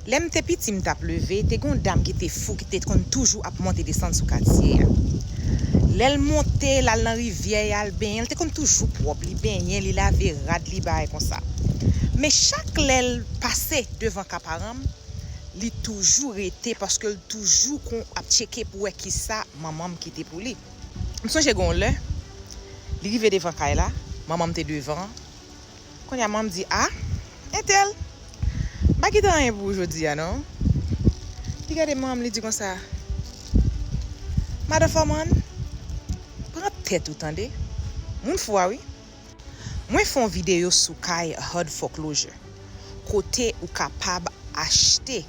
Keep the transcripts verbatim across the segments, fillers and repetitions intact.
Lè m te piti, m t ap leve, te gen yon dam ki te fou, ki te konn toujou ap monte desann sou katye a. Lè l monte, l al nan rivyè, l al benyen, l te konn toujou pwòp, li benyen, li lave rad, li bagay konsa. Men chak lè l pase devan ka paran m, li toujou rete paske l toujou kon ap tcheke pou wè kisa manman m kite pou li. M sonje gen yon lè, li rive devan kay la, manman m te devan. Kounye a manman m di, "A, entèl, m pa kite anyen pou ou jodi a non." Li gade manman m, li di konsa, "Madan Fòman, pran tèt ou tande. Moun fou a wi." Mwen fè yon videyo sou kay H U D Foreclosure, kote ou kapab achte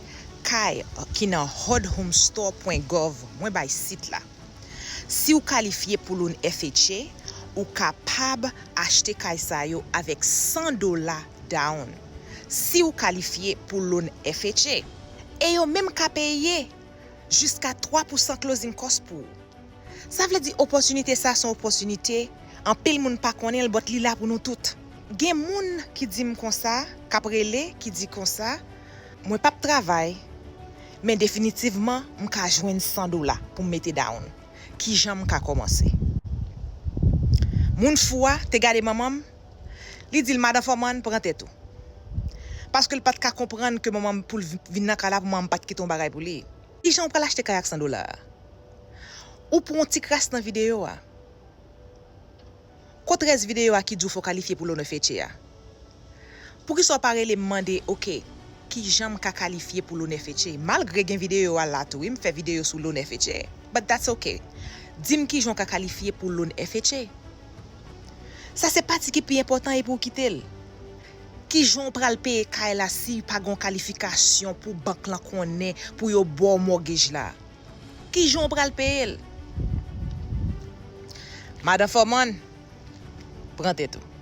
kay ki nan H U D home store point gov. Mwen bay sit la. Si w kalifye pou loan F H A, ou kapab achte kay sa yo avèk san dola down. Si w kalifye pou loan F H A, e yo menm ka peye jiska twa pousan closing cost pou ou. Sa vle di opòtinite sa se yon opòtinite anpil moun pa konnen l, but li la pou nou tout. Gen moun ki di m konsa, k ap rele, ki di konsa, "Mwen p ap travay, men definitivman, m ka jwenn san dola pou m mete down. Kijan m ka kòmanse?" Moun fou a te gade manman m, li di l, "Madan Fòman, pran tèt ou." Paske l pa t ka konprann ke manman m pou l vin nan kay la, pou manman m pa t kite yon bagay pou li. Kijan w pral achte kay ak san dola a? Ou pran yon ti kras nan videyo a. Kot rès videyo a ki di w fò w kalifye pou loan F H A a? Poukisa w pa rele m mande, "Oke, kijan m ka kalifye pou loan F H A?" Malgre gen videyo a la tou, wi, m fè videyo sou loan F H A. But that's okay. Di m kijan w ka kalifye pou loan F H A. Sa se pati ki pi enpòtan e pou w kite l. Kijan w pral peye kay la si pa gen yon kalifikasyon pou bank lan konnen pou yo ba w mortgage la? Kijan w pral peye l? Madan Fòman, pran tèt ou.